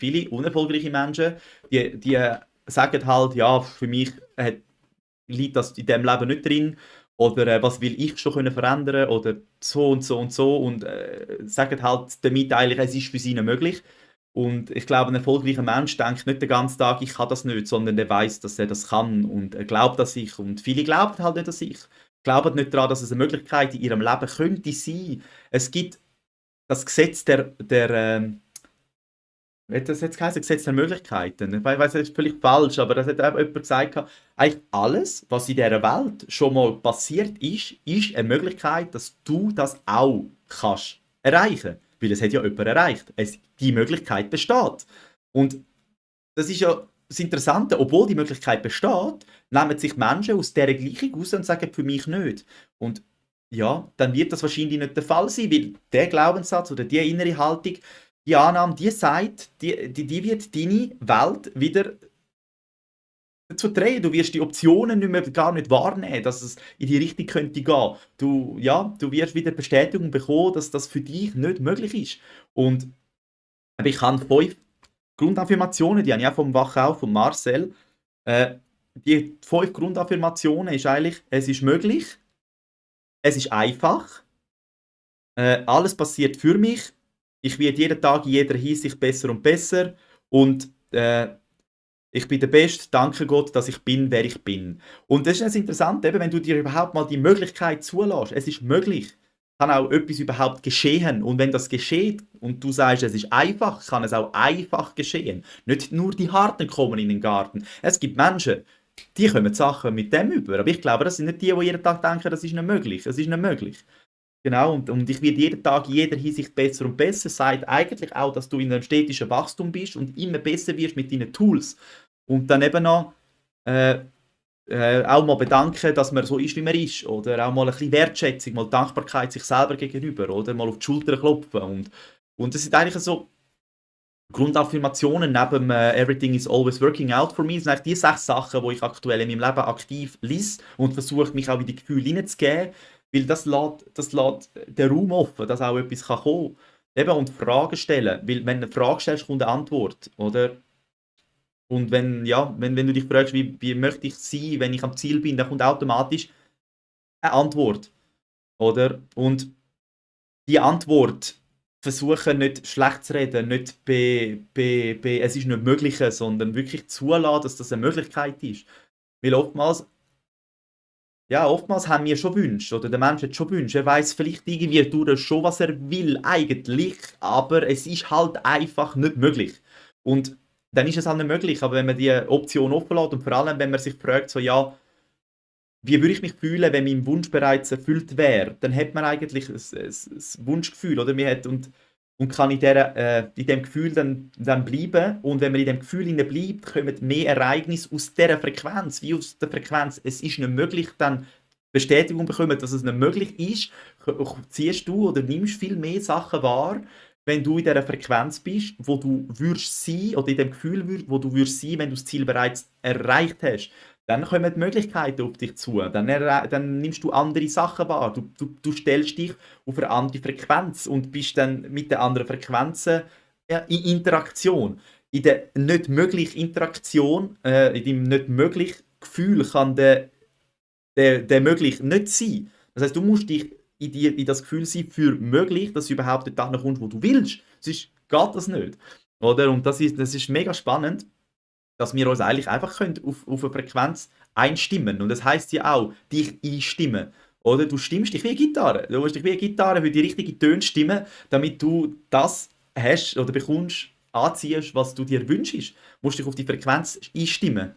viele unerfolgreiche Menschen, die sagen halt, ja, für mich liegt das in diesem Leben nicht drin oder was will ich schon können verändern oder so und so und so und sagen halt damit eigentlich, es ist für sie nicht möglich. Und ich glaube, ein erfolgreicher Mensch denkt nicht den ganzen Tag, ich kann das nicht, sondern der weiß, dass er das kann und er glaubt an sich. Und viele glauben halt nicht an sich. Glauben nicht daran, dass es eine Möglichkeit in ihrem Leben könnte sein. Es gibt das Gesetz wie hat das jetzt geheißen? Gesetz der Möglichkeiten. Ich weiß, das ist völlig falsch, aber das hat auch jemand gesagt. Eigentlich alles, was in dieser Welt schon mal passiert ist, ist eine Möglichkeit, dass du das auch kannst erreichen. Weil es hat ja jemand erreicht. Die Möglichkeit besteht. Und das ist ja das Interessante, obwohl die Möglichkeit besteht, nehmen sich Menschen aus dieser Gleichung raus und sagen, für mich nicht. Und ja, dann wird das wahrscheinlich nicht der Fall sein, weil der Glaubenssatz oder die innere Haltung, die Annahme, die sagt, die wird deine Welt wieder dazu drehen. Du wirst die Optionen nicht mehr, gar nicht wahrnehmen, dass es in die Richtung könnte gehen. Du wirst wieder Bestätigung bekommen, dass das für dich nicht möglich ist. Und ich habe 5 Grundaffirmationen, die habe ich auch vom Wachau, von Marcel. Die 5 Grundaffirmationen ist eigentlich, es ist möglich, es ist einfach, alles passiert für mich, ich werde jeden Tag in jeder Hinsicht besser und besser und ich bin der Beste, danke Gott, dass ich bin, wer ich bin. Und das ist das Interessante, eben, wenn du dir überhaupt mal die Möglichkeit zulässt, es ist möglich, kann auch etwas überhaupt geschehen. Und wenn das geschieht und du sagst, es ist einfach, kann es auch einfach geschehen. Nicht nur die Harten kommen in den Garten. Es gibt Menschen, die kommen Sachen mit dem über. Aber ich glaube, das sind nicht die jeden Tag denken, das ist nicht möglich. Es ist nicht möglich. Genau, und ich werde jeden Tag in jeder Hinsicht besser und besser. Sagt eigentlich auch, dass du in einem stetigen Wachstum bist und immer besser wirst mit deinen Tools. Und dann eben noch äh, auch mal bedanken, dass man so ist, wie man ist. Oder auch mal ein bisschen Wertschätzung, mal Dankbarkeit sich selber gegenüber. Oder mal auf die Schulter klopfen. Und das sind eigentlich so Grundaffirmationen neben Everything is always working out for me. Das sind eigentlich die 6 Sachen, die ich aktuell in meinem Leben aktiv lese und versuche, mich auch in die Gefühle hineinzugeben. Weil das lässt den Raum offen, dass auch etwas kommen kann. Eben, und Fragen stellen. Weil wenn du eine Frage stellst, kommt eine Antwort. Oder? Und wenn du dich fragst, wie möchte ich sein, wenn ich am Ziel bin, dann kommt automatisch eine Antwort. Oder? Und die Antwort versuchen nicht schlecht zu reden, nicht es ist nicht möglich, sondern wirklich zulassen, dass das eine Möglichkeit ist. Weil oftmals haben wir schon Wünsche, oder der Mensch hat schon Wünsche. Er weiß vielleicht irgendwie durch schon, was er will, eigentlich, aber es ist halt einfach nicht möglich. Und dann ist es halt nicht möglich, aber wenn man die Option offen lässt und vor allem, wenn man sich fragt, so, ja, wie würde ich mich fühlen, wenn mein Wunsch bereits erfüllt wäre, dann hat man eigentlich ein Wunschgefühl, oder? Und kann in dem Gefühl dann bleiben. Und wenn man in dem Gefühl bleibt, kommen mehr Ereignisse aus dieser Frequenz, wie aus der Frequenz, es ist nicht möglich, dann Bestätigung bekommen, dass es nicht möglich ist, ziehst du oder nimmst viel mehr Sachen wahr, wenn du in dieser Frequenz bist, wo du würdest sein, oder in dem Gefühl, wo du würdest sein, wenn du das Ziel bereits erreicht hast. Dann kommen die Möglichkeiten auf dich zu. Dann nimmst du andere Sachen wahr. Du stellst dich auf eine andere Frequenz und bist dann mit den anderen Frequenzen in Interaktion. In der nicht möglichen Interaktion, in dem nicht möglichen Gefühl kann der möglich nicht sein. Das heißt, du musst dich in das Gefühl sein für möglich, dass du überhaupt dort kommst, wo du willst. Sonst geht das nicht. Oder? Und das ist mega spannend, dass wir uns eigentlich einfach auf eine Frequenz einstimmen. Und das heisst ja auch, dich einstimmen. Oder du stimmst dich wie eine Gitarre. Du musst dich wie eine Gitarre für die richtigen Töne stimmen, damit du das hast oder bekommst, anziehst, was du dir wünschst. Du musst dich auf die Frequenz einstimmen.